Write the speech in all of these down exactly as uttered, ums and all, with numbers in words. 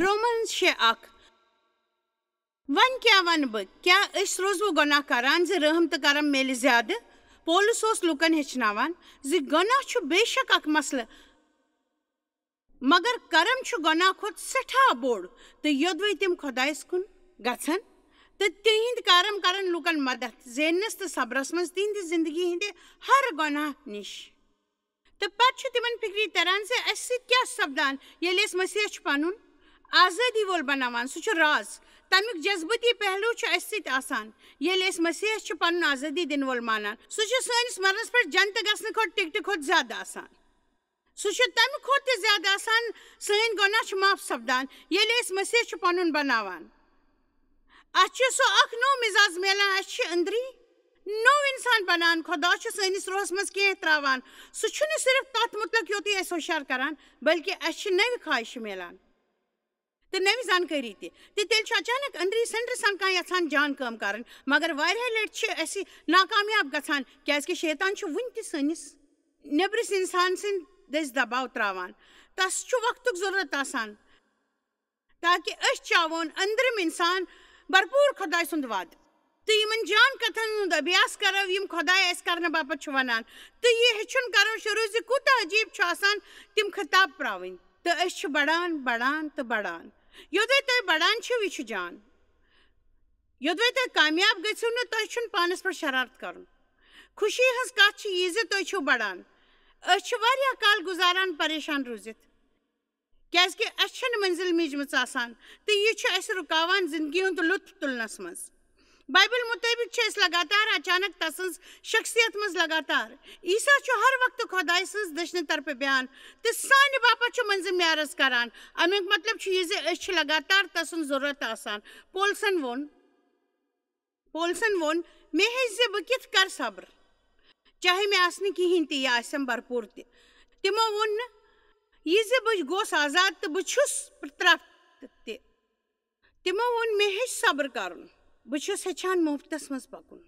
Roman شےٚ اکھ۔ وۄنۍ کیٛاہ وَنہٕ بہٕ؟ کیٛاہ أسۍ روزوٕ گۄناہ کران زِ رحم تہٕ کرم میلہِ زیادٕ؟ پولس اوس لوٗکن ہیٚچھناوان زِ گۄناہ چھُ بے شک اکھ مسلہٕ، مگر کرم چھُ گۄناہ کھۄتہٕ سٮ۪ٹھاہ بوٚڑ، تہٕ یوٚدوَے تِم خۄدایَس کُن گژھن تہٕ تِہنٛدۍ کرم کرن لوٗکن مدد زیننس تہٕ صبرس منٛز تِہنٛدِ زندگی ہٕنٛدِ ہر گۄناہ نِش۔ تہٕ پتہٕ چھُ تِمن فکری تران زِ اسہِ سۭتۍ کیٛاہ چھُ سپدان، ییٚلہِ أسۍ مسیحس چھُ پنُن آزٲدی وول بناوان۔ سُہ چھُ راز۔ تمیُک جذبٲتی پہلو چھُ اسہِ سۭتۍ آسان، ییٚلہِ أسۍ مسیحس چھِ پنُن آزٲدی دِنہٕ وول مانان۔ سُہ چھُ سٲنِس مرنس پٮ۪ٹھ جنتہٕ گژھنہٕ کھۄتہٕ ٹکٹہٕ کھۄتہٕ زیادٕ آسان۔ سُہ چھُ تمہِ کھۄتہٕ تہِ زیادٕ آسان۔ سٲنۍ گۄناہ چھِ معاف سپدان، ییٚلہِ أسۍ مسیح چھِ پنُن بناوان۔ اسہِ چھُ سُہ اکھ نوٚو مزاج میلان۔ اسہِ چھِ أنٛدری نوٚو انسان بنان۔ خۄدا چھُ سٲنِس روحس منٛز کینٛہہ تراوان۔ سُہ چھُنہٕ صرف تتھ متعلق یوتُے اسہِ ہوشیار کران، بلکہِ اسہِ چھِ نوِ خواہشہِ میلان تہٕ نوِ زانکٲری تہِ۔ تہٕ تیٚلہِ چھُ اچانک أنٛدری سنٛدرِ سان کانٛہہ یژھان جان کٲم کرٕنۍ، مگر واریاہ لٹہِ چھِ أسۍ ناکامیاب گژھان، کیازِ کہِ شیطان چھُ وُنہِ تہِ سٲنِس نیٚبرِس انسان سٕنٛدِ دٔسۍ دباو تراوان۔ تس چھُ وقتُک ضرورت آسان، تاکہ أسۍ چاوون أنٛدرِم انسان بھرپور خۄداے سُنٛد وعدٕ تہٕ یِمن جان کتھن ہُنٛد ابیاس کرو، یِم خۄداے اسہِ کرنہٕ باپتھ چھُ ونان، تہٕ یہِ ہیٚچھُن کرو شروع زِ کوٗتاہ عجیب چھُ آسان تِم خطاب پراوٕنۍ۔ تہٕ أسۍ چھِ بڑان، بڑان تہٕ بڑان۔ یوٚدوَے تُہۍ بڑان چھِو، یہِ چھُ جان۔ یوٚدوَے تُہۍ کامیاب گٔژھِو نہٕ، تۄہہِ چھُنہٕ پانس پٮ۪ٹھ شرارت کرُن۔ خوشی ہٕنٛز کتھ چھِ یہِ زِ تُہۍ چھِو بڑان۔ أسۍ چھِ واریاہ کال گُزاران پریشان روٗزِتھ، کیازِ کہِ اسہِ چھنہٕ منزل میٖجمٕژ آسان، تہٕ یہِ چھُ اسہِ رُکاوان زندگی ہُنٛد لطف تُلنس منٛز۔ بایبل مطٲبق چھِ أسۍ لگاتار اچانک تسٕنٛز شخصیت منٛز لگاتار۔ عیسیٰ چھُ ہر وقتہٕ خۄداے سٕنٛز دٔچھنہِ طرفہٕ بیان تہٕ سانہِ باپتھ چھُ منزل معراج کران۔ امیُک مطلب چھُ یہِ زِ أسۍ چھِ لگاتار تسٕنٛز ضرورت آسان۔ پولسن ووٚن، پولسن ووٚن، مےٚ ہیٚچھ زِ بہٕ کِتھ کر صبر، چاہے مےٚ آسہِ نہٕ کِہینۍ تہِ یا آسٮ۪م بھرپوٗر تہِ۔ تِمو ووٚن نہٕ یہِ زِ بہٕ گوس آزاد تہٕ بہٕ چھُس ترٛپھ تہِ۔ تِمو ووٚن، مےٚ ہیٚچھ صبر کرُن۔ بہٕ چھُس ہیٚچھان مُفتس منٛز پکُن۔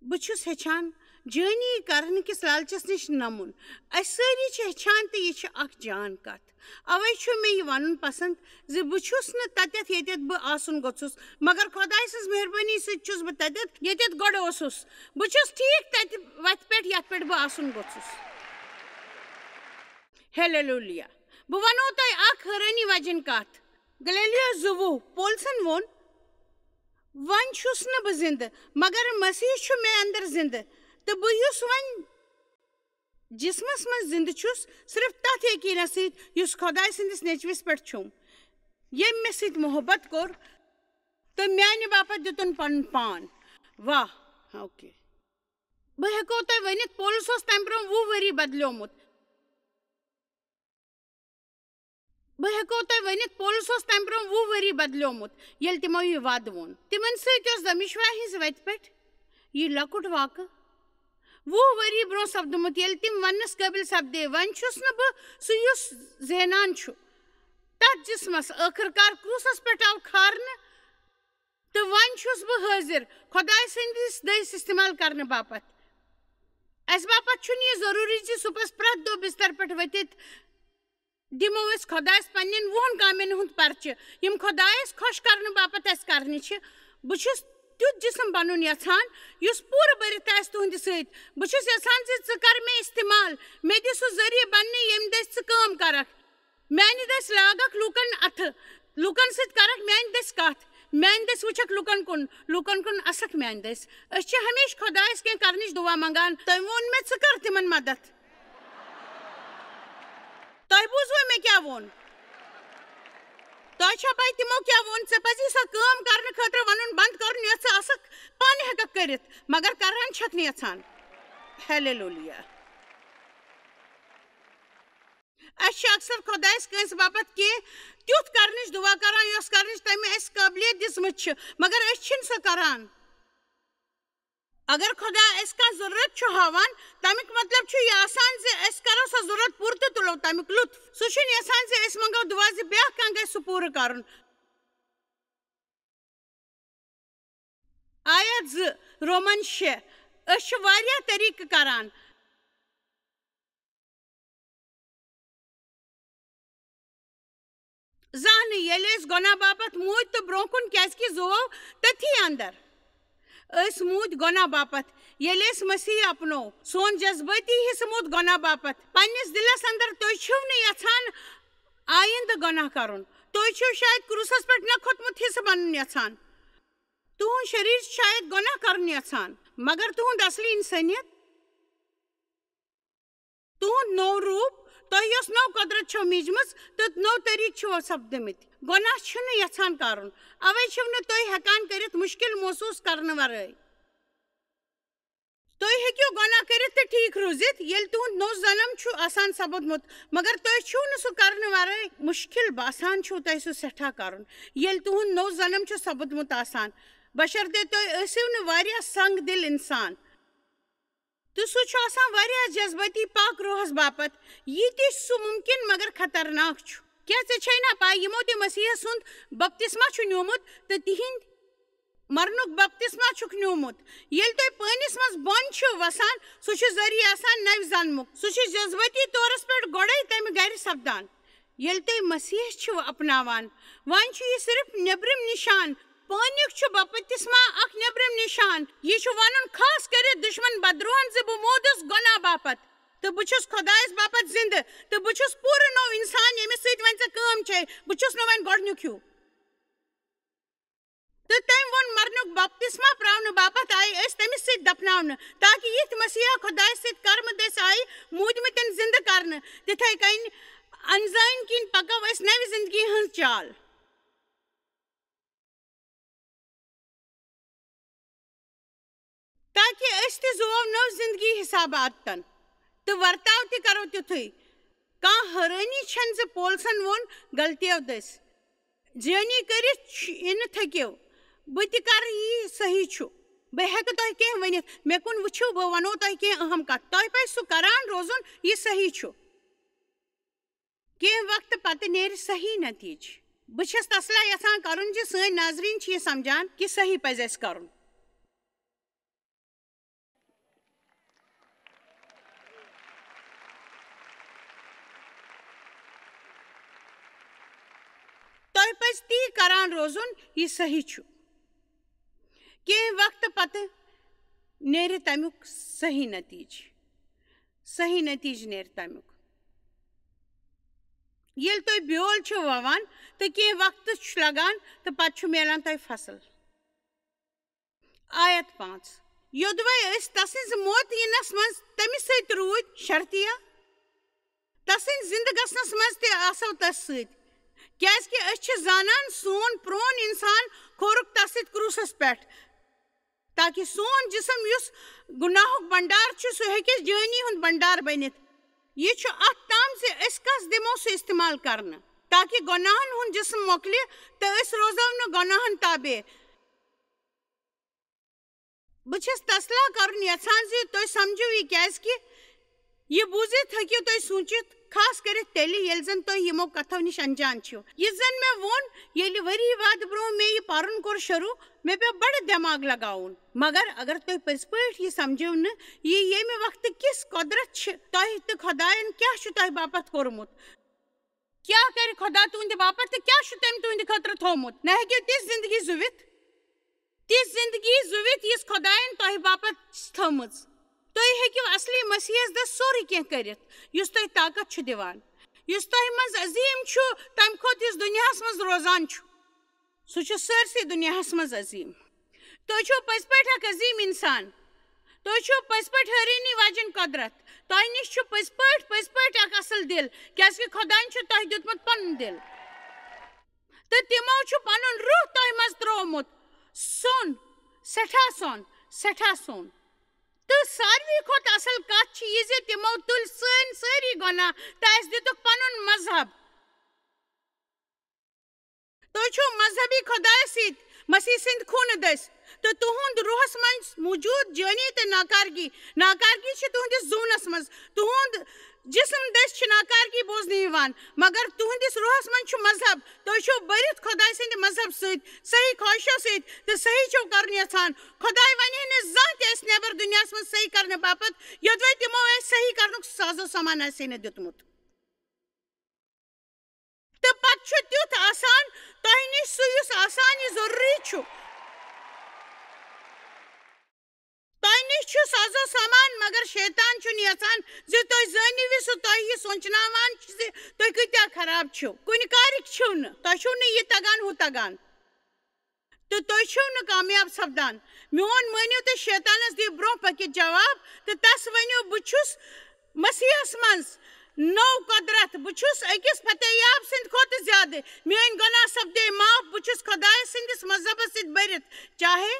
بہٕ چھُس ہیٚچھان جٲنی کرنہٕ کِس لالچس نِش نمُن۔ أسۍ سٲری چھِ ہیٚچھان تہٕ یہِ چھِ اکھ جان کتھ۔ اوے چھُ مےٚ یہِ ونُن پسند زِ بہٕ چھُس نہٕ تتٮ۪تھ ییٚتٮ۪تھ بہٕ آسُن گوٚژھُس، مگر خۄداے سٕنٛز مہربٲنی سۭتۍ چھُس بہٕ تتٮ۪تھ ییٚتٮ۪تھ گۄڈٕ اوسُس۔ بہٕ چھُس ٹھیٖک تتہِ وتہِ پٮ۪ٹھ یتھ پٮ۪ٹھ بہٕ آسُن گوٚژھُس۔ ہیلیلویا۔ بہٕ ونو تۄہہِ اکھ حٲرٲنی وجن کتھ۔ گلیلیا زٕ وُہ، پولسن ووٚن، وۄنۍ چھُس نہٕ بہٕ زِندٕ، مگر مسیح چھُ مےٚ اندر زِندٕ، تہٕ بہٕ یُس وۄنۍ جسمس منٛز زِندٕ چھُس، صرف تتھ یقینس سۭتۍ یُس خۄداے سٕنٛدِس نیٚچوِس پٮ۪ٹھ چھُم، ییٚمۍ مےٚ سۭتۍ محبت کوٚر تہٕ میانہِ باپتھ دیُتُن پنُن پان۔ واہ، اوکے۔ بہٕ ہٮ۪کو تۄہہِ ؤنِتھ، پولس اوس تمہِ برونٛہہ وُہ ؤری بدلیومُت۔ بہٕ ہٮ۪کو تۄہہِ ؤنِتھ، پولس اوس تمہِ برونٛہہ وُہ ؤری بدلیومُت، ییٚلہِ تِمو یہِ وعدٕ ووٚن۔ تِمن سۭتۍ اوس دمشقہ ہٕنٛزِ وتہِ پٮ۪ٹھ یہِ لۄکُٹ واقعہٕ وُہ ؤری برونٛہہ سپدمُت، ییٚلہِ تِم وننس قٲبل سپدے، وۄنۍ چھُس نہٕ بہٕ سُہ یُس زینان چھُ تتھ جسمس۔ ٲخٕر کار کروسس پٮ۪ٹھ آو کھارنہٕ، تہٕ وۄنۍ چھُس بہٕ حٲضِر خۄداے سٕنٛدِس دٔسۍ استعمال کرنہٕ باپتھ۔ اسہِ باپتھ چھُنہٕ یہِ ضروٗری زِ صُبحس پرٛٮ۪تھ دۄہ بستر پٮ۪ٹھ ؤتھِتھ دِمو أسۍ خۄدایس پننٮ۪ن وُہن کامٮ۪ن ہُنٛد پرچہِ، یِم خۄدایس خۄش کرنہٕ باپتھ اسہِ کرنہِ چھِ۔ بہٕ چھُس تیُتھ جسم بنُن یژھان، یُس پوٗرٕ بٔرِتھ آسہِ تُہنٛدِ سۭتۍ۔ بہٕ چھُس یژھان زِ ژٕ کر مےٚ استعمال، مےٚ دِ سُہ ذٔریعہٕ بننہٕ، ییٚمہِ دٔسۍ ژٕ کٲم کرکھ۔ میانہِ دٔسۍ لاگکھ لوٗکن اتھٕ، لوٗکن سۭتۍ کرکھ میانہِ دٔسۍ کتھ، میانہِ دٔسۍ وٕچھکھ لوٗکن کُن، لوٗکن کُن اسکھ میانہِ دٔسۍ۔ أسۍ چھِ ہمیشہِ خۄدایس کینٛہہ کرنٕچ دُعا منگان۔ تٔمۍ ووٚن مےٚ، ژٕ کر تِمن مدد۔ تۄہہِ بوٗزوٕ مےٚ کیٛاہ ووٚن؟ تۄہہِ چھا پَے تِمو کیٛاہ ووٚن؟ ژےٚ پَزی سۄ کٲم کرنہٕ خٲطرٕ وَنُن بنٛد کرُن، یۄس ژٕ آسکھ پانہٕ ہٮ۪ککھ کٔرِتھ، مگر کران چھَکھ نہٕ یَژھان۔ ہیلیلویا۔ اَسہِ چھِ اکثر خۄدایَس کٲنٛسہِ باپتھ کینٛہہ تیُتھ کرنٕچ دُعا کران، یۄس کرنٕچ تٔمۍ اَسہِ قٲبلیت دِژمٕژ چھِ، مگر أسۍ چھِنہٕ سۄ کران۔ اگر خۄدا اَسہِ کانٛہہ ضروٗرت چھُ ہاوان، تَمیُک مطلب چھُ یہِ آسان زِ أسۍ کرو سۄ ضروٗرت پوٗرٕ تہٕ تُلو تَمیُک لُطف۔ سُہ چھُنہٕ یژھان زِ أسۍ منٛگو دُعا زِ بیٛاکھ کانٛہہ گژھِ سُہ پوٗرٕ کرُن۔ آیت زٕ، رومن شےٚ۔ أسۍ چھِ واریاہ طریٖقہٕ کران۔ زانٛہہ نہٕ۔ ییٚلہِ أسۍ گۄناہ باپتھ موٗدۍ تہٕ برٛونٛہہ کُن کیٛازِکہِ زُوو تٔتھی اندر۔ أسۍ موٗدۍ گۄناہ باپتھ۔ ییٚلہِ أسۍ مسیح اپنوو، سون جذبٲتی حصہٕ موٗد گۄناہ باپتھ۔ پننِس دِلس اندر، تُہۍ چھِو نہٕ یژھان آیندٕ گۄناہ کرُن۔ تُہۍ چھِو شاید کروسس پٮ۪ٹھ نہ کھوٚتمُت حصہٕ بنُن یژھان۔ تُہُنٛد شریر چھُ شاید گۄناہ کرُن یژھان، مگر تُہُنٛد اصلی انسٲنیت، تُہُنٛد نوٚو روٗپ، تۄہہِ یۄس نٔو قۄدرت چھو میٖجمٕژ تہٕ نوٚو طریٖقہٕ چھِو سپدٕمٕتۍ۔ گۄناہ چھِنہٕ یژھان کرُن، اوے چھِو نہٕ تُہۍ ہٮ۪کان کٔرِتھ مُشکِل محسوٗس کرنہٕ ورٲے۔ تُہۍ ہیٚکِو گۄناہ کٔرِتھ تہٕ ٹھیٖک روٗزِتھ، ییٚلہِ تُہُنٛد نوٚو جنم چھُ آسان سپُدمُت، مگر تُہۍ چھِو نہٕ سُہ کرنہٕ ورٲے۔ مُشکِل باسان چھُو تۄہہِ سُہ سٮ۪ٹھاہ کرُن، ییٚلہِ تُہُنٛد نوٚو جنم چھُ سپُدمُت آسان، بشرطے تُہۍ ٲسِو نہٕ واریاہ سنگ دِل انسان۔ تہٕ سُہ چھُ آسان واریاہ جذبٲتی پاک روحس باپتھ۔ یہِ تہِ چھُ سُہ مُمکِن مگر خطرناک چھُ۔ کیٛاہ ژےٚ چھے نا پَے، یِمو تہِ مسیحس ہُنٛد بپتسمہ چھُ نیوٗمُت تہٕ تِہنٛدۍ مرنُک بپتسمہ چھُکھ نیوٗمُت؟ ییٚلہِ تُہۍ پٲنِس منٛز بۄن چھِو وسان، سُہ چھُ ذٔریعہٕ آسان نَوِ زنمُک۔ سُہ چھُ جذبٲتی طورس پٮ۪ٹھ گۄڈَے تَمہِ گرِ سپدان۔ ییٚلہِ تُہۍ مسیح چھِو اپناوان، وۄنۍ چھُ یہِ صرف نیبرِم نشان۔ پٲنیُک چھُ بپتسمہ اکھ نیبرِم نشان۔ یہِ چھُ ونُن خاص کٔرِتھ دشمن بدروہن زِ بہٕ موٗدُس گۄناہ باپتھ، تہٕ بہٕ چھُس خۄدایس باپتھ زِندٕ، تہٕ بہٕ چھُس پوٗرٕ نوٚو انسان، ییٚمِس سۭتۍ وۄنۍ ژےٚ کٲم چھے۔ بہٕ چھُس نہٕ وۄنۍ گۄڈٕنیُک ہیوٗ۔ تہٕ تٔمۍ ووٚن، مرنُک بپتسمہ پراونہٕ باپتھ آیہِ أسۍ تٔمِس سۭتۍ دفناونہٕ، تاکہِ یِتھ مسیحا خۄدایس سۭتۍ کرمہٕ دٔسۍ آیہِ موٗدمٕتٮ۪ن زِندٕ کرنہٕ، تِتھے کٔنۍ انزٲنۍ کِنۍ پکو أسۍ نوِ زندگی ہٕنٛز چال۔ تاکہِ أسۍ تہِ زُوو نٔو زندگی حساب عادتن تہٕ ورتاو تہِ کرو تیُتھُے۔ کانٛہہ حٲرٲنی چھَنہٕ زِ پولسن ووٚن، غلطیو دٔسۍ۔ جٲنی کٔرِتھ چھِ-، یِنہٕ تھٔکِو، بہٕ تہِ کرٕ یی صحیح چھُ۔ بہٕ ہٮ۪کہٕ تۄہہِ کینٛہہ ؤنِتھ، مےٚ کُن وٕچھِو، بہٕ وَنو تۄہہِ کینٛہہ اہم کتھ۔ تۄہہِ پزِ سُہ کران روزُن، یہِ صحیح چھُ۔ کینٛہہ وقتہٕ پتہٕ نیرِ صحیح نتیجہٕ۔ بہٕ چھَس تسلا یژھان کرُن زِ سٲنۍ ناظریٖن چھِ یہِ سمجھان کہِ صحیح پزِ اَسہِ کرُن۔ تۄہہِ پزِ تی کران روزُن، یہِ صحیح چھُ۔ کینٛہہ وقتہٕ پتہٕ نیرِ تمیُک صحیح نتیجہٕ۔ صحیح نتیجہٕ نیرِ تمیُک۔ ییٚلہِ تُہۍ بیول چھِو وَوان تہٕ کینٛہہ وقتہٕ چھُ لگان تہٕ پتہٕ چھُ میلان تۄہہِ فصل۔ آیت پانٛژھ۔ یوٚدوَے أسۍ تسٕنٛزِ موت یِنس منٛز تٔمِس سۭتۍ روٗدۍ شرطیہ، تسٕنٛدِ زِندٕ گژھنس منٛز تہِ آسو تس سۭتۍ، کیازِ کہِ أسۍ چھِ زانان سون پرون انسان کھورُکھ تس سۭتۍ کروسس پٮ۪ٹھ، تاکہِ سون جسم، یُس گناہُک بنڈار چھُ، سُہ ہیٚکہِ جٲنی ہُنٛد بنڈار بٔنِتھ۔ یہِ چھُ اتھ تام زِ أسۍ کس دِمو سُہ استعمال کرنہٕ، تاکہِ گۄناہن ہُنٛد جسم مۄکلہِ تہٕ أسۍ روزو نہٕ گۄناہن تابع۔ بہٕ چھَس تسلا کرُن یژھان زِ تُہۍ سمجھِو یہِ، کیازِ کہِ یہِ بوٗزِتھ ہیٚکِو تُہۍ سوٗنٛچِتھ، خاص کٔرِتھ تیٚلہِ ییٚلہِ زن تُہۍ یِمو کتھو نِش انجان چھِو۔ یہِ زن مےٚ ووٚن، ییٚلہِ ؤری وادٕ برٛونٛہہ مےٚ یہِ پرُن کوٚر شروٗع، مےٚ پیوٚو بڑٕ دٮ۪ماغ لگاوُن۔ مگر اگر تُہۍ پٔزۍ پٲٹھۍ یہِ سمجھِو نہٕ، یہِ ییٚمہِ وقتہٕ کِژھ قۄدرت چھِ تۄہہِ تہٕ خۄدایَن کیٛاہ چھُ تۄہہِ باپتھ کوٚرمُت، کیٛاہ کرِ خۄدا تُہنٛدِ باپتھ تہٕ کیٛاہ چھُ تٔمۍ تُہنٛدِ خٲطرٕ تھوٚومُت؟ نہ ہیٚکِو تِژھ زندگی زُوِتھ، تِژھ زندگی زُوِتھ، یِژھ خۄدایَن تۄہہِ باپتھ چھِ تھٲومٕژ۔ تُہۍ ہیٚکِو اصلی مسیحس دٔسۍ سورُے کینٛہہ کٔرِتھ، یُس تۄہہِ طاقت چھُ دِوان، یُس تۄہہِ منٛز عظیٖم چھُ، تَمہِ کھۄتہٕ یُس دُنیاہَس منٛز روزان چھُ۔ سُہ چھُ سٲرسٕے دُنیاہَس منٛز عظیٖم۔ تُہۍ چھِو پٔزۍ پٲٹھۍ اکھ عظیٖم اِنسان۔ تُہۍ چھِو پٔزۍ پٲٹھۍ حٲرٲنی واجٮ۪ن قۄدرت۔ تۄہہِ نِش چھُ پٔزۍ پٲٹھۍ، پٔزۍ پٲٹھۍ اکھ اصل دِل، کیازِ کہِ خۄدایَن چھُ تۄہہِ دیُتمُت پنُن دِل۔ تہٕ تِمو چھُ پنُن روح تۄہہِ منٛز ترٛوومُت۔ سۄن، سٮ۪ٹھاہ سۄن، سٮ۪ٹھاہ سۄن۔ تہٕ ساروی کھۄتہٕ اصل کتھ چھِ یہِ زِ تِمو تُلۍ سٲنۍ سٲری گۄناہ تہٕ اَسہِ دِتُکھ پنُن مذہب۔ تُہۍ چھِو مذہبی خۄدایَس سۭتۍ مسیح سٕنٛدِ خوٗنہٕ دٔسۍ، تہٕ تُہُنٛد روحس منٛز موٗجوٗد جٲنی تہٕ ناکارگی، ناکارگی چھِ تُہنٛدِس ذہنس منٛز۔ تُہُنٛد جسم دٔسۍ چھِ ناکارگی بوزنہٕ یِوان، مگر تُہنٛدِس روحس منٛز چھُ مذہب۔ تُہۍ چھِو بٔرِتھ خۄداے سٕنٛدِ مذہب سۭتۍ، صحیح خواہشو سۭتۍ، تہٕ صحیح چھِو کرُن یژھان۔ خۄداے ونہِ ہے نہٕ زانٛہہ تہِ اَسہِ نٮ۪بر دُنیاہس منٛز صحیح کرنہٕ باپتھ، یوٚدوَے تِمو اَسہِ صحیح کرنُک سازو سامان آسہِ ہے نہٕ دیُتمُت۔ تہٕ پتہٕ چھُ تیُتھ آسان تۄہہِ نِش سُہ، یُس آسان یہِ ضروٗری چھُ۔ تۄہہِ نِش چھُ سازو سامان، مگر شیطان چھُنہٕ یژھان زِ تُہۍ زٲنِو یہِ سُہ تۄہہِ یہِ سونٛچناوان چھُ زِ تُہۍ کۭتیٛاہ خراب چھِو، کُنہِ کارٕکۍ چھِو نہٕ، تۄہہِ چھُو نہٕ یہِ تگان، ہُہ تگان۔ تہٕ تُہۍ چھِو نہٕ کامیاب سپدان۔ میون مٲنِو تہٕ شیطانس دِیِو برونٛہہ پٔکِتھ جواب تہٕ تس ؤنِو، بہٕ چھُس مسیحس منٛز نوٚو قۄدرت، بہٕ چھُس أکِس فتح یاب سٕنٛدِ کھۄتہٕ زیادٕ۔ میٲنۍ گۄناہ سپدے معاف، بہٕ چھُس خۄدایہِ سٕنٛدِس مذہبس سۭتۍ بٔرِتھ۔ چاہے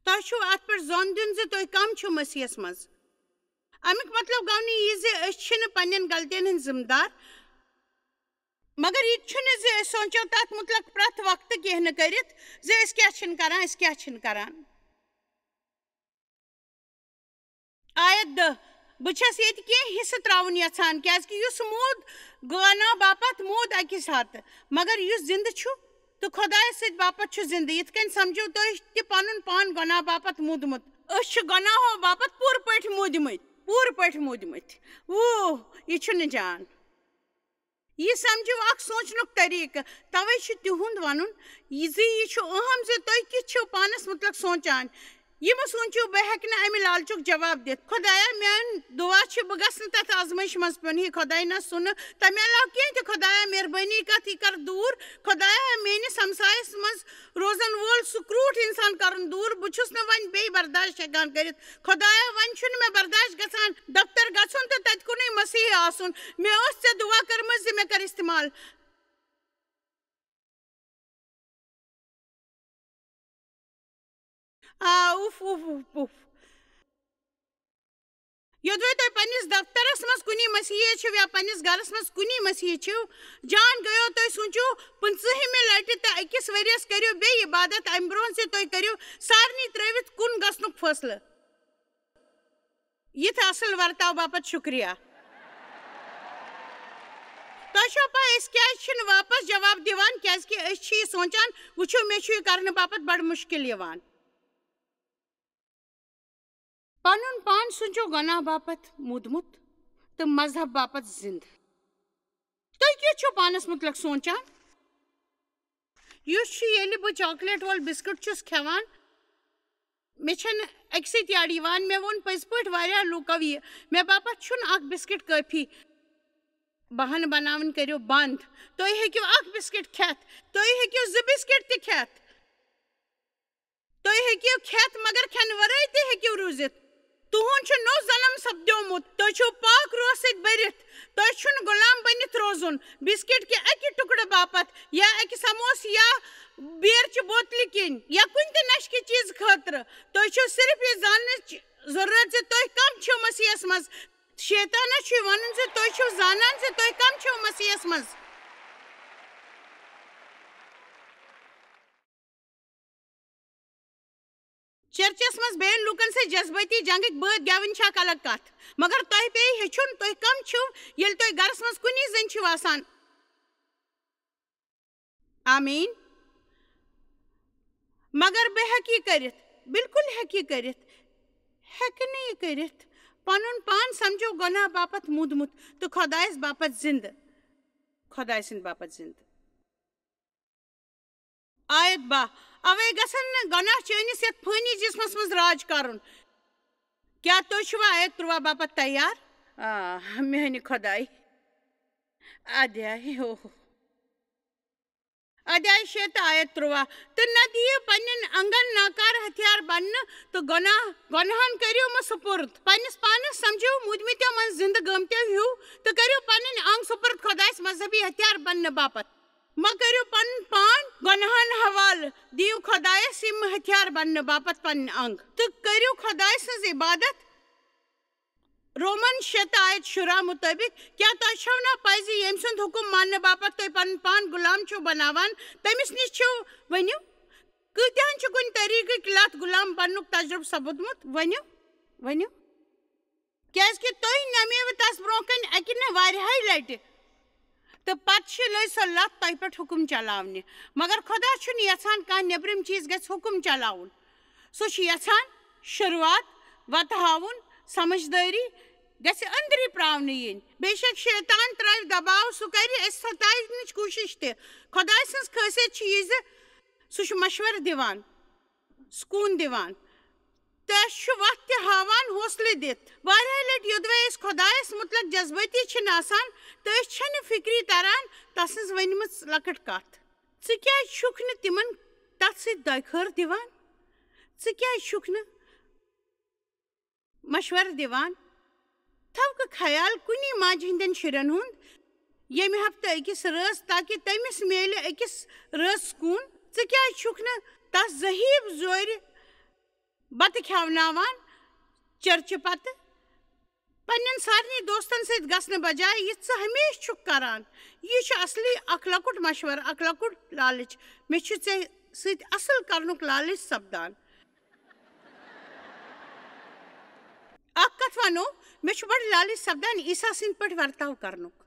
تۄہہِ چھُو اَتھ پٮ۪ٹھ زوٚن دیُن زِ تُہۍ کم چھِو مسیحس منٛز۔ اَمیُک مطلب گوٚو نہٕ یہِ زِ أسۍ چھِنہٕ پننٮ۪ن غلطین ہٕنٛدۍ ذمہٕ دار، مگر یہِ تہِ چھُنہٕ زِ أسۍ سونٛچو تَتھ مُتعلق پرٛٮ۪تھ وقتہٕ کینٛہہ نہٕ کٔرِتھ زِ أسۍ کیٛاہ چھِنہٕ کران، أسۍ کیٛاہ چھِنہٕ کران۔ آیت دَہ، بہٕ چھَس ییٚتہِ کینٛہہ حصہٕ ترٛاوُن یَژھان، کیٛازِکہِ یُس موٗد گۄناہ باپتھ موٗد اَکہِ ساتہٕ، مگر یُس زِندٕ چھُ تہٕ خۄدایَس سۭتۍ باپتھ چھُ زِندٕ۔ یِتھ کٔنۍ سَمجھو تُہۍ تہِ پَنُن پان گۄناہ باپتھ موٗدمُت۔ أسۍ چھِ گۄناہو باپتھ پوٗرٕ پٲٹھۍ موٗدمٕتۍ، پوٗرٕ پٲٹھۍ موٗدمٕتۍ۔ وُہ، یہِ چھُنہٕ جان۔ یہِ سمجھِو اکھ سونچنُک طریقہٕ۔ توے چھُ تِہُنٛد ونُن یہِ زِ یہِ چھُ اہم زِ تُہۍ کِتھ چھِو پانس مُتعلق سونچان۔ یہِ مہٕ سونچِو، بہٕ ہیٚکہٕ نہٕ امہِ لالچُک جواب دِتھ۔ خۄدایا، میٲنۍ دُعا چھِ، بہٕ گژھٕ نہٕ تتھ آزمٲیشہِ منٛز پیوٚن۔ ہے خۄداے، نہ سُہ نہٕ تمہِ علاوٕ کینٛہہ تہِ۔ خۄدایا، مہربٲنی کر، یہِ کر دوٗر۔ خۄدایا، میٲنِس ہمسایس منٛز روزن وول سُہ کرٛوٗٹھ انسان کرُن دوٗر۔ بہٕ چھُس نہٕ وۄنۍ بیٚیہِ برداشت ہٮ۪کان کٔرِتھ۔ خۄدایا، وۄنۍ چھُنہٕ مےٚ برداشت گژھان دفتر گژھُن تہٕ تَتہِ کُنُے مسیحی آسُن۔ مےٚ ٲس ژےٚ دُعا کٔرمٕژ زِ مےٚ کر استعمال۔ آ، اُف، اُف، اُف، اُف۔ یوٚدوَے تُہۍ پننِس دفترس منٛز کُنی مسیحی چھِو یا پننِس گرس منٛز کُنی مسیحی چھِو، جان گٔیو، تُہۍ سوٗنٛچِو پٕنٛژٕہمہِ لٹہِ تہٕ أکِس ؤرِیَس کٔرِو بیٚیہِ عبادت، اَمہِ برٛونٛہہ زِ تُہۍ کٔرِو سارنٕے ترٛٲوِتھ کُن گژھنُک فٲصلہٕ۔ یِتھ اصل ورتاو باپتھ شُکریہ۔ تۄہہِ چھو پاے أسۍ کیازِ چھِنہٕ واپس جواب دِوان؟ کیازِ کہِ أسۍ چھِ یہِ سونچان، وٕچھِو، مےٚ چھُ یہِ کرنہٕ باپتھ بڑٕ مُشکل یِوان۔ پنُن پان سوٗنچِو گۄناہ باپتھ موٗدمُت تہٕ مذہب باپتھ زِندٕ۔ تُہۍ کیٛاہ چھِو پانَس مُتعلِق سونٛچان؟ یُس چھُ، ییٚلہِ بہٕ چاکلیٹ وول بِسکِٹ چھُس کھٮ۪وان، مےٚ چھَنہٕ اَکہِ سۭتۍ یَڈ یِوان۔ مےٚ ووٚن پٔزۍ پٲٹھۍ واریاہ لوٗکو یہِ، مےٚ باپتھ چھُنہٕ اَکھ بِسکِٹ کٲفی۔ بہانہٕ بناوٕنۍ کٔرِو بنٛد۔ تُہۍ ہیٚکِو اَکھ بِسکِٹ کھٮ۪تھ، تُہۍ ہیٚکِو زٕ بِسکِٹ تہِ کھٮ۪تھ۔ تُہۍ ہیٚکِو کھٮ۪تھ، مگر کھٮ۪نہٕ ورٲے تہِ ہیٚکِو روٗزِتھ۔ تُہُنٛد چھُ نوٚو جنم سپدیومُت۔ تُہۍ چھِو پاک روح سۭتۍ بٔرِتھ۔ تۄہہِ چھُنہٕ غلام بٔنِتھ روزُن بسکٹ کہِ اَکہِ ٹُکڑٕ باپتھ یا اَکہِ سموسہٕ یا بیرچہِ بوتلہِ کِنۍ یا کُنہِ تہِ نشہٕ کہِ چیٖزٕ خٲطرٕ۔ تۄہہِ چھُو صرف یہِ زاننٕچ ضروٗرت زِ تُہۍ کم چھِو مسیحس منٛز۔ شیطانس چھُ یہِ ونُن زِ تُہۍ چھِو زانان زِ تُہۍ کم چھِو مسیحس منٛز۔ چرچس منٛز بیٚین لوٗکن سۭتۍ جذبٲتی جنگٕکۍ بٲتھ گٮ۪وٕنۍ چھِ اکھ الگ کتھ، مگر تۄہہِ پیٚیہِ ہیٚچھُن تُہۍ کم چھِو ییٚلہِ تُہۍ گرس منٛز کُنی زٔنۍ چھِو آسان۔ آمین۔ مگر بہٕ ہیٚکہٕ یہِ کٔرِتھ، بالکل ہیٚکہٕ یہِ کٔرِتھ، ہیٚکہٕ نہٕ یہِ کٔرِتھ۔ پنُن پان سمجھو گۄناہ باپتھ موٗدمُت تہٕ خۄدایس باپتھ زندٕ، خۄدایہِ سٕنٛدِ باپتھ زندٕ۔ آیت باہ، اوے گژھن نہٕ گۄناہ چٲنِس یتھ فٲنی جسمس منٛز راج کرُن۔ کیٛاہ تُہۍ چھِوا آیت تُرٛواہ باپتھ تیار؟ آ، میانہِ خۄدایہِ۔ ادے ہو۔ ادے شیٚیہِ تہٕ آیت تُرٛواہ۔ تہٕ نہ دِیِو پننٮ۪ن انگن ناکار ہتھیار بننہٕ تہٕ گۄناہ، گۄناہن کٔرِو مہٕ سپرد۔ پننِس پانس سمجھِو موٗدمٕتیو منٛز زندٕ گٲمتیو ہیوٗ تہٕ کٔرِو پنٕنۍ انگ سپرد خۄدایس مذہبی ہتھیار بننہٕ باپتھ۔ مہ کٔرِو پنُن پان گۄناہن حوالہٕ، دِیِو خۄدایس یِم ہتھیار بننہٕ باپتھ پنٕنۍ انگ تہٕ کٔرِو خۄدایہِ سٕنٛز عبادت۔ رومن شےٚ تہٕ آیت شُراہ مُطٲبِق، کیٛاہ تۄہہِ چھَو نا پَے زِ ییٚمۍ سُنٛد حُکُم ماننہٕ باپتھ تُہۍ پنُن پان غلام چھِو بناوان، تٔمِس نِش چھِو؟ ؤنِو، کۭتیٛاہَن چھِ کُنہِ طریٖقٕکۍ لَتھ غلام بننُک تجرُبہٕ سپُدمُت؟ ؤنِو، ؤنِو۔ کیٛازِکہِ تُہۍ نَمیوٕ تَس برٛونٛہہ کَنہِ اَکہِ نہٕ واریاہہِ لَٹہِ، تہٕ پَتہٕ چھِ لٔج سۄ لَتھ تۄہہِ پٮ۪ٹھ حُکُم چلاونہِ۔ مگر خۄدا چھُنہٕ یَژھان کانٛہہ نیٚبرِم چیٖز گژھِ حُکُم چلاوُن۔ سُہ چھُ یَژھان شروٗعات، وَتہٕ ہاوُن، سمجھدٲری، گژھِ أنٛدرِ پراونہٕ یِنۍ۔ بے شک شیطان ترٛاوِ دباو، سُہ کرِ اَسہِ ستاونٕچ کوٗشش تہِ۔ خۄداے سٕنٛز خٲصیت چھِ یہِ زِ سُہ چھُ مشورٕ دِوان، سکوٗن دِوان، تہٕ اَسہِ چھُ وَتھ تہِ ہاوان حوصلہٕ دِتھ۔ واریاہ لَٹہِ یوٚدوَے أسۍ خۄدایَس مُتلق جذبٲتی چھِنہٕ آسان تہٕ أسۍ چھِنہٕ فِکری تَران تَسٕنٛز ؤنمٕژ لۄکٕٹ کَتھ۔ ژٕ کیٛازِ چھُکھ نہٕ تِمَن تَتھ سۭتۍ دۄیہِ خٲر دِوان؟ ژٕ کیٛازِ چھُکھ نہٕ مشورٕ دِوان؟ تھاوکھٕ خیال کُنی ماجہِ ہٕنٛدٮ۪ن شُرٮ۪ن ہُنٛد، ییٚمہِ ہفتہٕ أکِس رٲژ، تاکہِ تٔمِس میلہِ أکِس رٲژ سکوٗن۔ ژٕ کیٛازِ چھُکھ نہٕ تَس زٔہیٖب زورِ بَتہٕ کھیٛاوناوان چرچہِ پتہٕ پننٮ۪ن سارنٕے دوستن سۭتۍ گژھنہٕ بجایہِ، یہِ ژٕ ہمیشہٕ چھُکھ کران؟ یہِ چھُ اصلی اکھ لۄکُٹ مشورٕ، اکھ لۄکُٹ لالچ۔ مےٚ چھُ ژےٚ سۭتۍ اصل کرنُک لالچ سپدان۔ اکھ کتھ ونو، مےٚ چھُ بڑٕ لالچ سپدان عیسیٰ سٕنٛدۍ پٲٹھۍ ورتاو کرنُک۔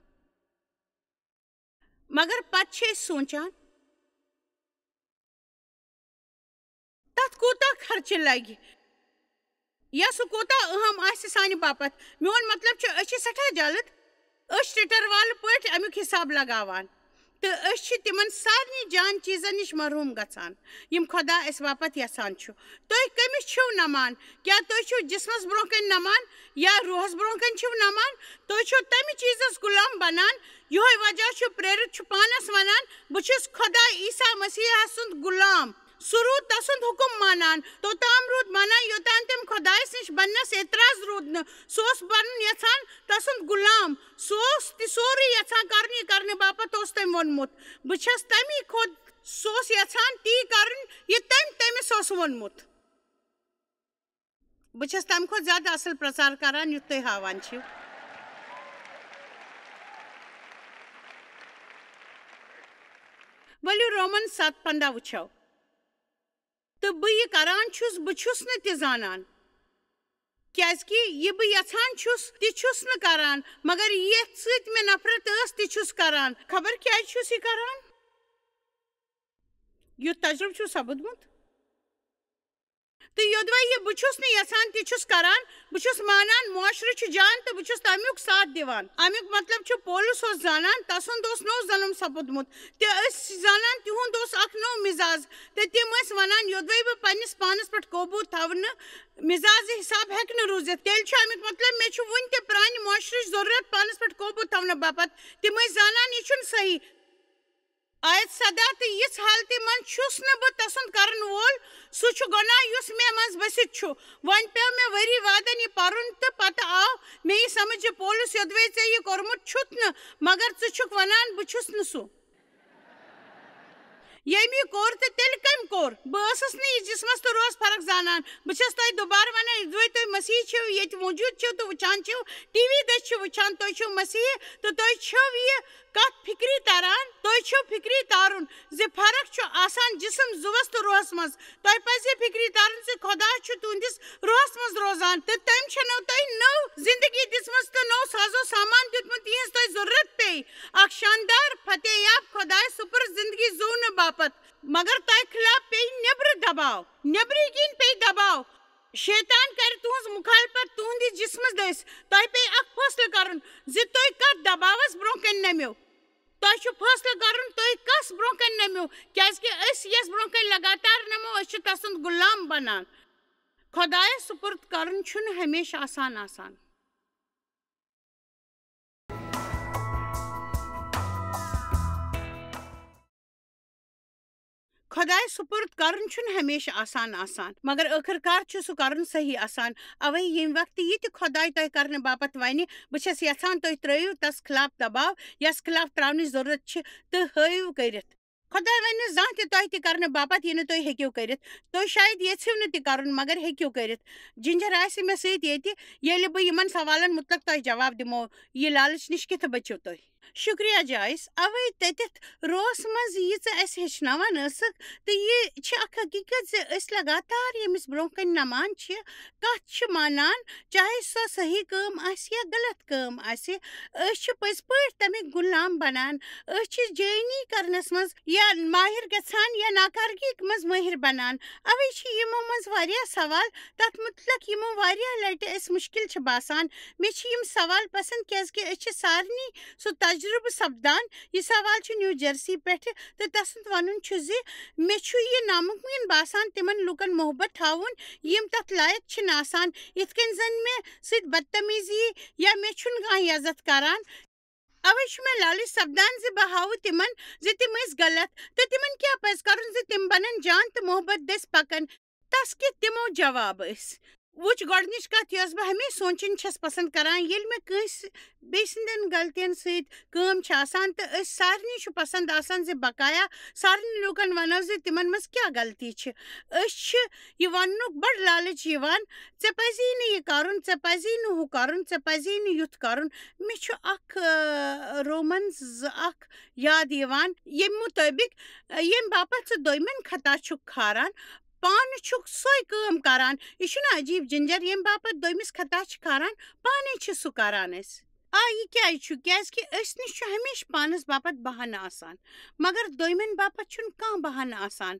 مگر پتہٕ چھِ أسۍ سونٛچان، تتھ کوٗتاہ خرچہٕ لگہِ یا سُہ کوٗتاہ اہم آسہِ سانہِ باپتھ۔ میون مطلب چھُ، أسۍ چھِ سٮ۪ٹھاہ جلد، أسۍ چھِ ٹٹر والہٕ پٲٹھۍ امیُک حساب لگاوان تہٕ أسۍ چھِ تِمن سارنٕے جان چیٖزن نِش محروم گژھان، یِم خۄدا اَسہِ باپتھ یژھان چھُ۔ تُہۍ کٔمِس چھِو نمان؟ کیٛاہ تُہۍ چھِو جسمس برونٛہہ کنہِ نمان یا روحس برونٛہہ کنہِ چھِو نمان؟ تُہۍ چھِو تمہِ چیٖزس غلام بنان۔ یِہوٚے وجہ چھُ، پریرت چھُ پانس ونان، "بہٕ چھُس خۄدا عیسیٰ مسیحس سُنٛد غلام۔" سُہ روٗد تسُنٛد حُکم مانان، توٚتام روٗد مانان، یوٚتام تٔمۍ خۄدایس نِش بننس اعتراض روٗد نہٕ۔ سُہ اوس بنُن یژھان تسُنٛد غلام۔ سُہ اوس تہِ سورُے یژھان کرنہِ، کرنہٕ باپتھ اوس تٔمۍ ووٚنمُت۔ بہٕ چھَس تَمی کھۄتہٕ، سُہ اوس یژھان تی کرُن، یہِ تٔمۍ تٔمِس اوس ووٚنمُت۔ بہٕ چھَس تَمہِ کھۄتہٕ زیادٕ اَصٕل پرٛچار کران، یُتھ تُہۍ ہاوان چھِو۔ ؤلِو، رومن ستھ پنٛداہ وٕچھو۔ تہٕ بہٕ یہِ کران چھُس، بہٕ چھُس نہٕ تہِ زانان، کیازِ کہِ یہِ بہٕ یژھان چھُس، تہِ چھُس نہٕ کران، مگر یتھ سۭتۍ مےٚ نفرت ٲس، تہِ چھُس کران۔ خبر کیازِ چھُس یہِ کران؟ یُتھ تجربہٕ چھُ سپُدمُت۔ تہٕ یوٚدوَے یہِ بہٕ چھُس نہٕ یژھان، تہِ چھُس کران، بہٕ چھُس مانان، معاشرٕ چھُ جان تہٕ بہٕ چھُس تَمیُک ساتھ دِوان۔ اَمیُک مطلب چھُ، پولس اوس زانان، تَسُنٛد اوس نوٚو ظلم سپُدمُت، تہٕ أسۍ چھِ زانان، تِہُنٛد اوس اکھ نوٚو مِزاز، تہٕ تِم ٲسۍ وَنان، یوٚدوَے بہٕ پننِس پانَس پٮ۪ٹھ قوبوٗ تھاونہٕ مِزازِ حساب ہٮ۪کہٕ نہٕ روٗزِتھ، تیٚلہِ چھُ اَمیُک مطلب، مےٚ چھُ وُنہِ تہِ پرٛانہِ معاشرٕچ ضروٗرت پانَس پٮ۪ٹھ قوبوٗ تھاونہٕ باپتھ۔ تِم ٲسۍ زانان، یہِ چھُنہٕ صحیح۔ آیت سداہ، تہٕ یِژھ حالتہِ منٛز چھُس نہٕ بہٕ تسُنٛد کرن وول، سُہ چھُ گۄناہ یُس مےٚ منٛز بٔسِتھ چھُ۔ وۄنۍ پیوٚو مےٚ ؤری وادن یہِ پرُن، تہٕ پتہٕ آو مےٚ یہِ سمجھ زِ پولس یوٚدوے ژےٚ یہِ کوٚرمُت چھُتھ نہٕ، مگر ژٕ چھُکھ ونان، "بہٕ چھُس نہٕ سُہ۔" ییٚمۍ یہِ کوٚر، تہٕ تیٚلہِ کٔمۍ کوٚر؟ بہٕ ٲسٕس نہٕ یہِ جسمس تہٕ روحس فرق زانان۔ بہٕ چھَس تۄہہِ دُبارٕ ونان، یوٚدوے تُہۍ مسیحی چھِو، ییٚتہِ موجود چھِو تہٕ وٕچھان چھِو، ٹی وی دٔسۍ چھِو وٕچھان، تُہۍ چھِو مسیحی تہٕ تُہۍ چھِو یہِ کتھ فکری تران، تُہۍ چھِو فکری تارُن زِ فرق چھُ آسان جسم زُوس تہٕ روحس منٛز۔ تۄہہِ پزِ فکری ترُن زِ خۄدا چھُ تُہنٛدِس روحس منٛز روزان تہٕ تٔمۍ چھَنو تۄہہِ نٔو زندگی دِژمٕژ تہٕ نوٚو سازو سامان دیُتمُت، یِہنٛز تۄہہِ ضرورت پیٚیہِ۔ اکھ شاندار، فتح یاب، خۄدایہِ سُپُر زندگی زُونہٕ باپتھ۔ مگر تۄہہِ خلاف پیٚیہِ نیٚبرٕ دباو، نیٚبرٕ کِنۍ پیٚیہِ دباو۔ شیطان کرِ تُہنٛز مخالفت تُہنٛدِس جسمس دٔسۍ۔ تۄہہِ پیٚیہِ اکھ فٲصلہٕ کرُن زِ تُہۍ کتھ دباوس برونٛہہ کنہِ نٔمِو۔ تۄہہِ چھُ فٲصلہٕ کرُن، تُہۍ کس برونٛہہ کنہِ نٔمِو، کیازِ کہِ أسۍ یس برونٛہہ کنہِ لگاتار نٔمو، أسۍ چھِ تسُنٛد غلام بنان۔ خۄدایس سُپرد کرُن چھُنہٕ ہمیشہٕ آسان آسان۔ خۄدایہِ سُپرد کرُن چھُنہٕ ہمیشہٕ آسان آسان، مگر ٲخٕر کار چھُ سُہ کرُن صحیح آسان۔ اوے ییٚمہِ وقتہٕ یہِ تہِ خۄداے تۄہہِ کرنہٕ باپتھ ونہِ، بہٕ چھَس یژھان تُہۍ ترٲیِو تس خلاف دباو، یس خلاف تراونٕچ ضرورت چھِ، تہٕ ہٲیِو کٔرِتھ۔ خۄداے ونہِ نہٕ زانٛہہ تہِ تۄہہِ تہِ کرنہٕ باپتھ یہِ نہٕ تُہۍ ہیٚکِو کٔرِتھ۔ تُہۍ شاید یژھِو نہٕ تہِ کرُن، مگر ہیٚکِو کٔرِتھ۔ جِنجر آسہِ مےٚ سۭتۍ ییٚتہِ، ییٚلہِ بہٕ یِمن سوالن مُتعلق تۄہہِ جواب دِمو، یہِ لالچ نِش کِتھٕ بٔچِو تُہۍ؟ شُکریہ جایس، اوے تٔتِتھ روس منٛز یہِ ژٕ اَسہِ ہیٚچھناوان ٲسٕکھ، تہٕ یہِ چھِ اکھ حقیٖقت زِ أسۍ لگاتار ییٚمِس برٛونٛہہ کنہِ نمان چھِ، کتھ چھِ مانان، چاہے سۄ صحیح کٲم آسہِ یا غلط کٲم آسہِ، أسۍ چھِ پٔزۍ پٲٹھۍ تَمِکۍ غلام بنان۔ أسۍ چھِ جٲنی کرنس منٛز یا ماہر گژھان یا ناکارگی منٛز مٲہر بنان۔ اوے چھِ یِمو منٛز واریاہ سوال تتھ متعلق یِمو واریاہ لٹہِ أسۍ مُشکل چھِ باسان۔ مےٚ چھِ یِم سوال پسند، کیازِ کہِ أسۍ چھِ سارنٕے سُہ تجربہٕ سپدان۔ یہِ سوال چھُ نیو جرسی پٮ۪ٹھٕ، تہٕ تسُنٛد ونُن چھُ زِ مےٚ چھُ یہِ ناممکن باسان تِمن لوٗکن محبت تھاوُن، یِم تتھ لایق چھِنہٕ آسان، یِتھ کٔنۍ زن مےٚ سۭتۍ بدتمیزی یا مےٚ چھُنہٕ کانٛہہ عزت کران۔ اوے چھُ مےٚ لالچ سپدان زِ بہٕ ہاوٕ تِمن زِ تِم ٲسۍ غلط، تہٕ تِمن کیٛاہ پزِ کرُن زِ تِم بنن جان تہٕ محبت دٔسۍ پکن۔ تس کہِ تِمو جواب ٲسۍ۔ وٕچھ، گۄڈٕنِچ کتھ، یۄس بہٕ ہمیشہِ سونٛچٕنۍ چھَس پسند کران، ییٚلہِ مےٚ کٲنٛسہِ بیٚیہِ سٕنٛدٮ۪ن غلطین سۭتۍ کٲم چھِ آسان، تہٕ أسۍ سارنٕے چھُ پسند آسان زِ بقایا سارنٕے لوٗکن ونو زِ تِمن منٛز کیٛاہ غلطی چھِ۔ أسۍ چھِ یہِ وننُک بڑٕ لالچ یِوان، "ژےٚ پزی نہٕ یہِ کرُن، ژےٚ پزی نہٕ ہُہ کرُن، ژےٚ پزی نہٕ یُتھ کرُن۔" مےٚ چھُ اکھ، آ، رومن زٕ اکھ یاد یِوان، ییٚمہِ مُطٲبِق، آ، ییٚمہِ باپتھ ژٕ دوٚیمٮ۪ن خطا چھُکھ کھاران، پانہٕ چھُکھ سۄے کٲم کران۔ یہِ چھُنہٕ عجیٖب جِنجر، ییٚمہِ باپتھ دوٚیمِس خطا چھِ کھاران، پانے چھِ سُہ کران أسۍ۔ آ، یہِ کیازِ چھُ؟ کیازِ کہِ أسۍ نِش چھُ ہمیشہِ پانس باپتھ بہانہٕ آسان، مگر دوٚیمٮ۪ن باپتھ چھُنہٕ کانٛہہ بہانہٕ آسان۔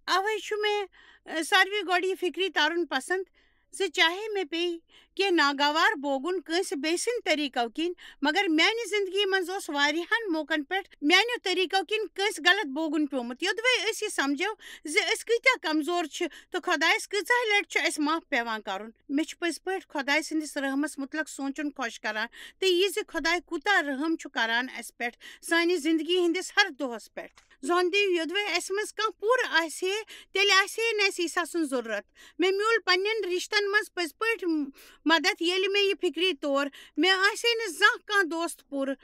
اوے چھُ مےٚ، آ، ساروی گۄڈٕ یہِ فکرِ تارُن پسند زِ چاہے مےٚ پیٚیہِ کینٛہہ ناگوار بوگُن کٲنٛسہِ بیٚیہِ سٕنٛدِ طریٖقو کِنۍ، مگر میانہِ زندگی منٛز اوس واریاہن موقعن پٮ۪ٹھ میانیو طریٖقو کِنۍ کٲنٛسہِ غلط بوگُن پیومُت۔ یوٚدوے أسۍ یہِ سمجھو زِ أسۍ کۭتیاہ کمزور چھِ تہٕ خۄدایس کۭژاہ لٹہِ چھُ اَسہِ معاف پٮ۪وان کرُن۔ مےٚ چھُ پٔزۍ پٲٹھۍ خۄداے سٕنٛدِس رحمس مُتعلق سونٛچُن خۄش کران، تہٕ یہِ زِ خۄداے کوٗتاہ رحم چھُ کران اَسہِ پٮ۪ٹھ سانہِ زندگی ہٕنٛدِس ہر دۄہس پٮ۪ٹھ۔ زن تہِ یوٚدوے اَسہِ منٛز کانٛہہ پوٗرٕ آسہِ ہے، تیٚلہِ آسہِ ہے نہٕ اَسہِ عیسیٰ سُنٛد ضروٗرت۔ مےٚ میوٗل پننٮ۪ن رِشتن منٛز پٔزۍ پٲٹھۍ م-، مدد، ییٚلہِ مےٚ یہِ فِکری طور مےٚ آسہِ ہے نہٕ زانٛہہ کانٛہہ دوست پوٗرٕ،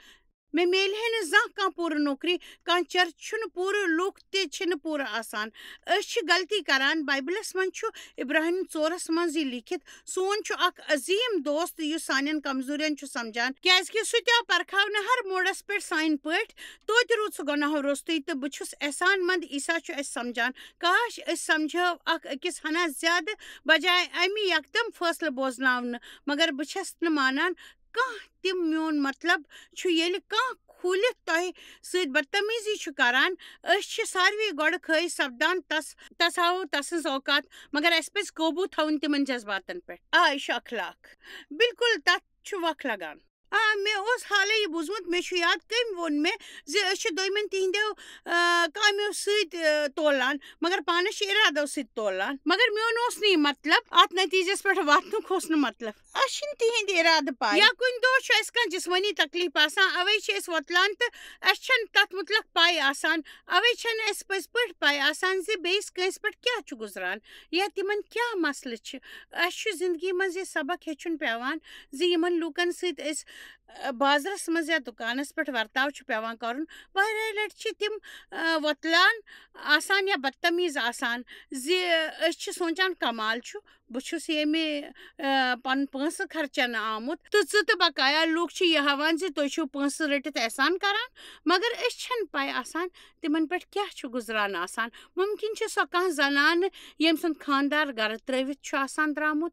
مےٚ میلہِ ہے نہٕ زانٛہہ کانٛہہ پوٗرٕ نوکری، کانٛہہ چرچ چھُنہٕ پوٗرٕ، لوٗکھ تہِ چھِنہٕ پوٗرٕ آسان۔ أسۍ چھِ غلطی کران۔ بایبلس منٛز چھُ ابراہیم ژورس منٛز یہِ لیٖکھِتھ، سون چھُ اکھ عظیٖم دوست یُس سانٮ۪ن کمزوٗرین چھُ سمجھان، کیازِ کہِ سُہ تہِ آو پرکھاونہٕ ہر موڑس پٮ۪ٹھ سانہِ پٲٹھۍ۔ توتہِ روٗد سُہ گۄناہو روٚستُے، تہٕ بہٕ چھُس احسان مند عیسیٰ چھُ اَسہِ سمجھان۔ کاش أسۍ سمجھو اکھ أکِس ہنا زیادٕ، بجایہِ اَمہِ یکدم فٲصلہٕ بوزناونہٕ۔ مگر بہٕ چھَس نہٕ مانان کانٛہہ تہِ۔ میون مطلب چھُ، ییٚلہِ کانٛہہ کھوٗلِتھ تۄہہِ سۭتۍ بدتمیزی چھُ کران، أسۍ چھِ ساروی گۄڈٕ خٲہِش سپدان تس، تس ہاوو تسٕنز اوقات، مگر اَسہِ پزِ قوبوٗ تھاوُن تِمن جذباتن پٮ۪ٹھ۔ آ، یہِ چھُ اخلاق۔ بالکل، تتھ چھُ وق لگان۔ آ، مےٚ اوس حالے یہِ بوٗزمُت، مےٚ چھُ یاد کٔمۍ ووٚن مےٚ زِ أسۍ چھِ دوٚیمٮ۪ن تِہنٛدیو، آ، کامیو سۭتۍ، آ، تولان، مگر پانس چھِ ارادو سۭتۍ تولان۔ مگر میون اوس نہٕ یہِ مطلب اتھ نتیٖجس پٮ۪ٹھ واتنُک اوس نہٕ مطلب۔ اسہِ چھِنہٕ تِہنٛدۍ ارادٕ پاے۔ یا کُنہِ دۄہ چھُ اسہِ کانٛہہ جسمٲنی تکلیف آسان، اوے چھِ أسۍ وۄتلان تہٕ اسہِ چھَنہٕ تتھ مُتعلق پاے آسان۔ اوے چھَنہٕ اسہِ پٔزۍ پٲٹھۍ پاے آسان زِ بیٚیِس کٲنٛسہِ پٮ۪ٹھ کیٛاہ چھُ گُزران یا تِمن کیٛاہ مسلہٕ چھِ۔ اسہِ چھُ زندگی منٛز یہِ سبق ہیٚچھُن پٮ۪وان زِ یِمن لوٗکن سۭتۍ أسۍ، آ، بازرس منٛز یا دُکانس پٮ۪ٹھ ورتاو چھُ پٮ۪وان کرُن، واریاہ لٹہِ چھِ تِم، آ، وۄتلان آسان یا بدتمیز آسان زِ أسۍ چھِ سونٛچان کمال چھُ، بہٕ چھُس ییٚمہِ، آ، پنُن پونٛسہٕ خرچنہٕ آمُت تہٕ ژٕ تہٕ بقایا لوٗکھ چھِ یہِ ہاوان زِ تُہۍ چھِو پونٛسہٕ رٔٹِتھ احسان کران، مگر أسۍ چھَنہٕ پاے آسان تِمن پٮ۪ٹھ کیٛاہ چھُ گُزران آسان۔ مُمکِن چھُ سۄ کانٛہہ زنانہٕ ییٚمۍ سُنٛد خانٛدار گرٕ ترٲوِتھ چھُ آسان درٛامُت،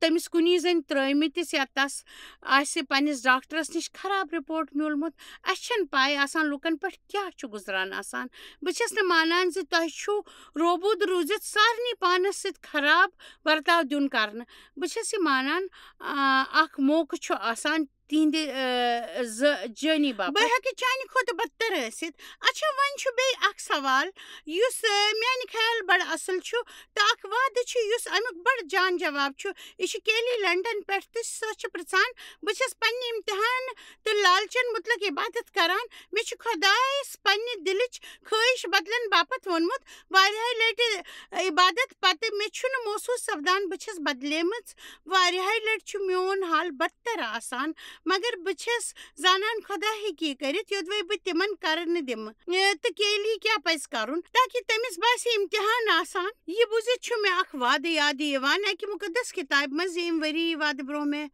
تٔمِس کُنی زٔنۍ ترٲومٕتِس یا تس آسہِ پننِس ڈاکٹرس نِش خراب رپورٹ میوٗلمُت۔ اسہِ چھَنہٕ پاے آسان لوٗکن پٮ۪ٹھ کیٛاہ چھُ گُزران آسان۔ بہٕ چھَس نہٕ مانان زِ تۄہہِ چھُو روبوٗد روٗزِتھ سارنٕے پانس سۭتۍ خراب ورتاو دیُن کرنہٕ۔ بہٕ چھَس یہِ مانان، آ، اکھ موقعہٕ چھُ آسان تِہنٛدِ، آ، زٕ جٲنی باپتھ۔ بہٕ ہیٚکہٕ چانہِ کھۄتہٕ بدتر ٲسِتھ۔ اچھا، وۄنۍ چھُ بیٚیہِ اکھ سوال، یُس، آ، میانہِ خیال بڑٕ اصل چھُ، تہٕ اکھ وعدٕ چھُ، یُس امیُک بڑٕ جان جواب چھُ۔ یہِ چھُ کیلی لنڈن پٮ۪ٹھ، تہٕ سۄ چھِ پرژھان، بہٕ چھَس پننہِ امتحان تہٕ لالچن مُتعلق عبادت کران۔ مےٚ چھُ خۄدایس پننہِ دِلٕچ خٲہِش بدلن باپتھ ووٚنمُت۔ واریاہہِ لٹہِ عبادت پتہٕ مےٚ چھُنہٕ محسوٗس سپدان بہٕ چھَس بدلیمٕژ۔ واریاہہِ لٹہِ چھُ میون حال بدتر آسان، مگر بہٕ چھَس زانان خۄدا ہیٚکہِ یہِ کٔرِتھ، یوٚدوَے بہٕ تِمن کرٕ نہٕ دِمہٕ۔ اے، تہٕ کیلی کیٛاہ پزِ کرُن تاکہِ تٔمِس باسہِ امتحان آسان؟ یہِ بوٗزِتھ چھُ مےٚ اکھ وعدٕ یاد یِوان اکہِ مُقدس کِتابہِ منٛز، ییٚمہِ ؤری یہِ وعدٕ برونٛہہ مےٚ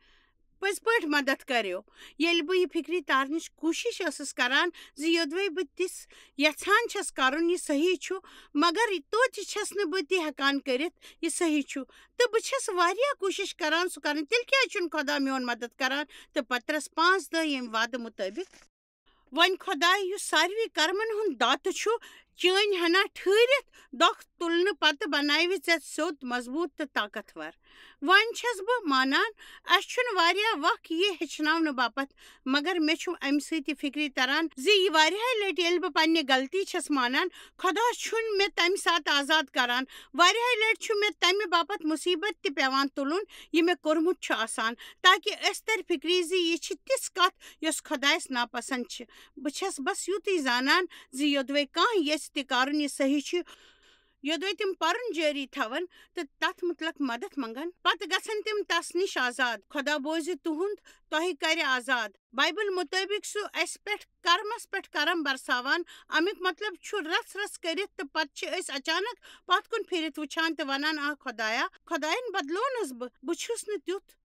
پٔزۍ پٲٹھۍ مدد کریو۔ ییٚلہِ بہٕ یہِ فِکرِ تارنٕچ کوٗشِش ٲسٕس کران زِ یوٚدوَے بہٕ تِژھ یژھان چھَس کرُن، یہِ صحیح چھُ، مگر توتہِ چھَس نہٕ بہٕ تہِ ہٮ۪کان کٔرِتھ، یہِ صحیح چھُ۔ تہٕ بہٕ چھَس واریاہ کوٗشِش کران سُہ کرٕنۍ، تیٚلہِ کیٛازِ چھُنہٕ خۄدا میون مدد کران؟ تہٕ پطرس پانٛژھ دَہ ییٚمہِ وعدٕ مُطٲبِق۔ وۄنۍ خۄداے، یُس ساروٕے کرمن ہُنٛد داتہٕ چھُ، چٲنۍ ہنا ٹھہرِتھ دۄکھ تُلنہٕ پتہٕ بناوِ ژےٚ سیوٚد، مضبوٗط تہٕ طاقتور۔ وۄنۍ چھَس بہٕ مانان، اَسہِ چھُنہٕ واریاہ وق یہِ ہیٚچھناونہٕ باپتھ، مگر مےٚ چھُ اَمہِ سۭتۍ یہِ فِکرِ تران زِ یہِ واریاہہِ لٹہِ ییٚلہِ بہٕ پننہِ غلطی چھَس مانان، خۄدا چھُنہٕ مےٚ تَمہِ ساتہٕ آزاد کران۔ واریاہہِ لٹہِ چھُ مےٚ تَمہِ باپتھ مُصیٖبت تہِ پٮ۪وان تُلُن، یہِ مےٚ کوٚرمُت چھُ آسان، تاکہِ اَسہِ ترِ فِکرِ زِ یہِ چھِ تِژھ کتھ یۄس خۄدایَس ناپسنٛد چھِ۔ بہٕ چھَس بس یُتُے زانان زِ یوٚدوَے کانٛہہ یژھِ تہِ کرُن یہِ صحیح چھُ، یوٚدوَے تِم پرُن جٲری تھاون تہٕ تتھ مُتعلق مدد منگن، پتہٕ گژھن تِم تس نِش آزاد۔ خۄدا بوزِ تُہُنٛد، تۄہہِ کرِ آزاد۔ بایبل مُطٲبِق سُہ اَسہِ پٮ۪ٹھ کرمس پٮ۪ٹھ کرم برساوان۔ اَمیُک مطلب چھُ رژھ رژھ کٔرِتھ تہٕ پتہٕ چھِ أسۍ اچانک پتھ کُن پھیٖرِتھ وٕچھان تہٕ ونان، آ خۄدایا، خۄدایَن بدلونس بہٕ، بہٕ چھُس نہٕ تیُتھ۔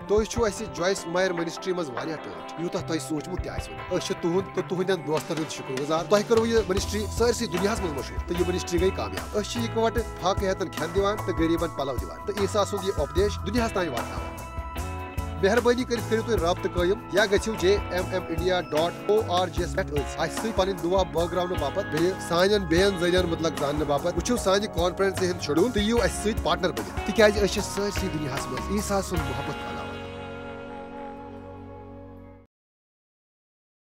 تُہۍ چھِو اَسہِ جویس مایر منسٹری منٛز واریاہ ٹٲٹھۍ، یوٗتاہ تۄہہِ سوٗنٛچمُت تہِ آسِوٕ نہٕ۔ أسۍ چھِ تُہُنٛد تہٕ تُہنٛدٮ۪ن دوستن ہُنٛد شُکر گُزار۔ تۄہہِ کٔروٕ یہِ منسٹری سٲرسٕے دُنیاہس منٛز مشہوٗر تہٕ یہِ منسٹری گٔے کامیاب۔ أسۍ چھِ یِکوَٹہٕ فاقہٕ ہیتن کھٮ۪ن دِوان تہٕ غریٖبن پلو دِوان تہٕ عیسیٰ سُنٛد یہِ اُپدیش دُنیاہس تام واتناوان۔ مہربٲنی کٔرِتھ کٔرِو تُہۍ رابطہٕ قٲیِم یا گٔژھِو J M M India dot O R G یس پٮ۪ٹھ أسۍ اَسہِ سۭتۍ پنٕنۍ دُعا بٲگراونہٕ باپتھ، بیٚیہِ سانٮ۪ن بیٚین ذٔریعن مُتعلق زاننہٕ باپتھ۔ وٕچھِو سانہِ کانفرنسہِ ہُنٛد شیڈول تہٕ یِیِو اَسہِ سۭتۍ پارٹنر بٔنِتھ، تِکیازِ أسۍ چھِ سٲرسٕے دُنیاہس منٛز عیسیٰ سُنٛد محبت پھٔہلاوان۔